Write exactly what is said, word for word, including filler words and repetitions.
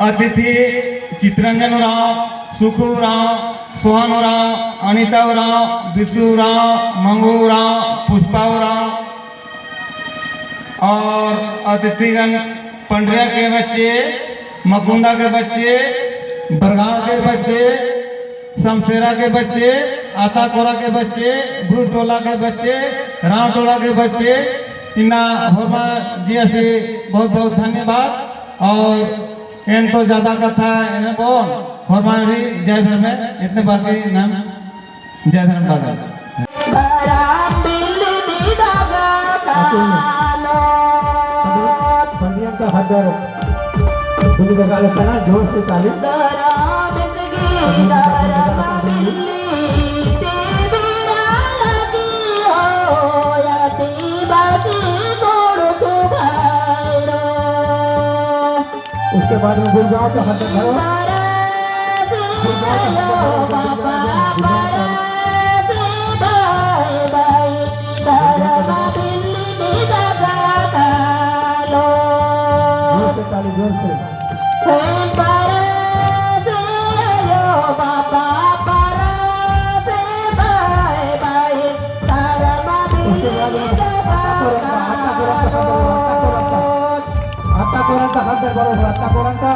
अतिथि चितरंजन उराँव, सुखु उराँव, सोहन उराँव, अनिता उराँव, बिरसू उराँव, मंगू उराँव, पुष्पा उराँव और अतिथिगण पंडरिया के बच्चे, मकुंदा के बच्चे, बरगांव के बच्चे, समसेरा के बच्चे, आताकोरा के बच्चे, बुढ़ टोला के बच्चे, राँव टोला के बच्चे, इन्ना होरमा जिया से बहुत बहुत धन्यवाद। और एन तो ज्यादा कत्था एन बओन, होरमा रई जय धर्मे, इतने बाकी नाम जय धर्मे बादल। पंडियन का हदर दिल्ली बगा लेता ना, जोर से ताली। उसके बाद में गुड़गांव का हदर धरो। गुड़गांव का हदर धरो, गुड़गांव का हदर धरो। जोर से ताली, जोर से। उसके बाद में आता कोरंता, आता कोरंता, आता कोरंता। आता कोरंता, हाथ दे बरो, आता कोरंता।